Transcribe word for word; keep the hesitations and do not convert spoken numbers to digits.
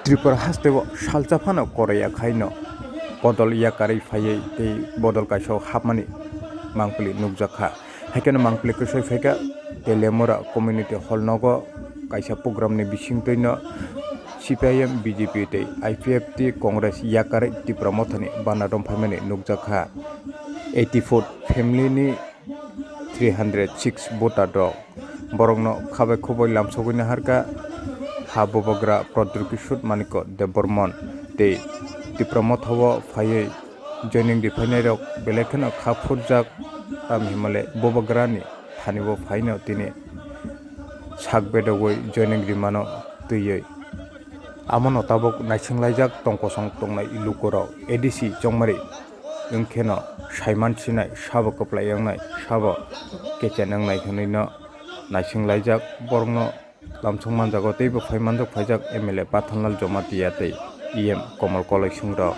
Tripura hasteo salsa phano koroi ya khaino bodol yakarwi phaiwi tei bodol kaisa hapmani mangpili nukjakha. Haikheno mangpili kwsoi phaikha Teliamura Community Hall nogo kaisa programni bisingtwino C P I M, B J P tei I P F T Congress yakarwi Tipra Mothani banna romphaimani nukjakha. Eighty-four family ni three hundred six voter rok borokno khabai khubui lamsogwi naharkha ha bubagra Pradyot Kishore Manikya Debbarman tei Tipra Mothao phaiwi joining riphainairok belai kheno kha phurjak, tamni hwnmale bubagrani thani bo phaino tini sak bedogwi joining rimano twiwi. Amo no tabuk naisinglaijak tong kosong tongnai lukurok A D C chongmari wngkheno saiman sinai sabo kwplai wngnai sabo kechen wngnai hwnwino naisinglaijak borokno lamsong manjago teibo phai manjak phaijak M L A Pathanlal Jamatia tei E M Komol Koloi Singh rok.